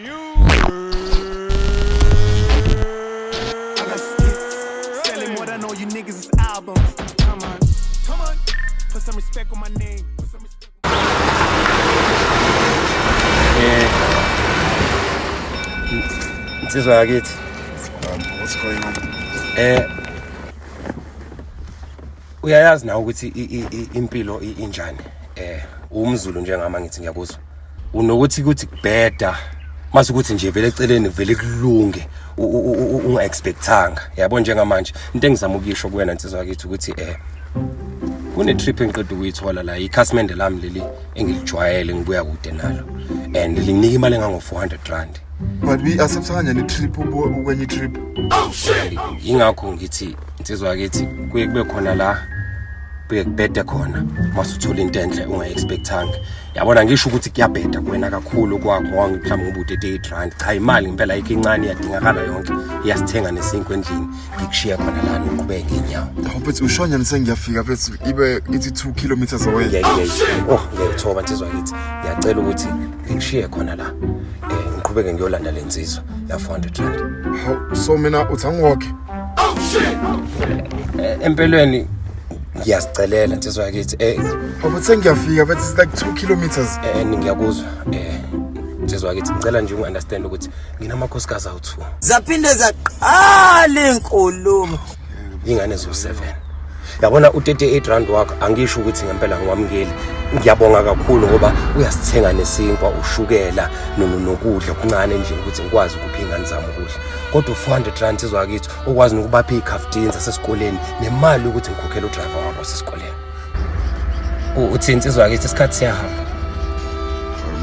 I got skits, selling more than all you niggas is albums. Come on, come on, put some respect on my name. Put some respect. Insizwa yakithi. What's going on? Uyayazi nawe ukuthi impilo injani. UmZulu njengama ngithi ngiyakuzwa. Unokuthi kuthi kubheda mase ukuthi nje vele eceleni vele kulunge unga-expectanga, yabo. Njengamanje into engizama ukuyisho kuwena, insizwa yakithi, ukuthi kune trip engiqeda ukuyithola la, ikhasimende lami leli engilijwayele, ngibuya kude nalo and linginika imali engango 400 rand. But we accept kanjani i-trip ukwenye i-trip? Ingakho ngithi, insizwa yakithi, kuye kube khona la kuye kubhede khona mase uthola into enhle ungayi-expectanga, yabona. Ngisho ukuthi kuyabheda kuwena kakhulu kwakho ngoba mhlawumbe ngoba u-38 rand, cha, imali ngempela ayikho, incane, iyadingakala yonke, iyasithenga nesinkwa endlini. Ngikushiya khona lana, uqhubeke ngey'nyawo. Hawu mfethu, ushonyani? Sengiyafika mfethu, ibe ithi 2 kilometers away. Oh, ngiyayithoba, insizwa yakithi, ngiyacela ukuthi ngikushiye khona la, ngiqhubeke ngiyolanda le nsizwa ya 400 rand. Hawu, so mina uthi angiwalke? Empelweni ngiyazicelela, insizwa yakithi. Hawu mfethu, sengiyafika mfethu, it's like 2 kilometers. Ngiyakuzwa, insizwa yakithi, ngicela nje ungi-understand ukuthi nginamakhosikazi awu-2. Zaphinde zaqala inkulumo. Ingane zo-7, yabona. U-38 rand wakho, angisho ukuthi ngempela ngiwamukeli, ngiyabonga kakhulu ngoba uyasithenga nesinkwa, ushukela, nokudla okuncane endlini ukuthi ngikwazi ukupha iy'ngane zami ukudla, kodwa u-400 rand, insizwa yakithi, okwazi nokubapha iy'khaftini zasesikoleni nemali yokuthi ngikhokhele udrayiva wabo wasesikoleni. Uthi, insizwa yakithi, isikhathi siyahamba.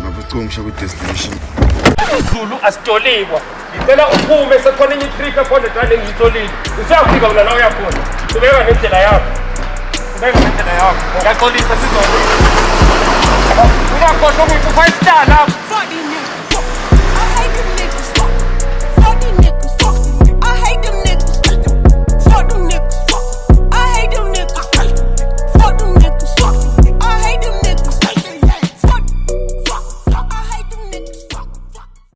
Mabucungu ngisho kwi-destination. Zulu asitolikwa, ngicela uphume, sekhona enye i-trip e-400 rand engiyitholile. Usuyafika wena la uyakhona, qhubeka nendlela yakho, qhubeka nendlela yakho, ngiyaxolisa, sizona. Ungakhohlwa ukuyi-five star lapho.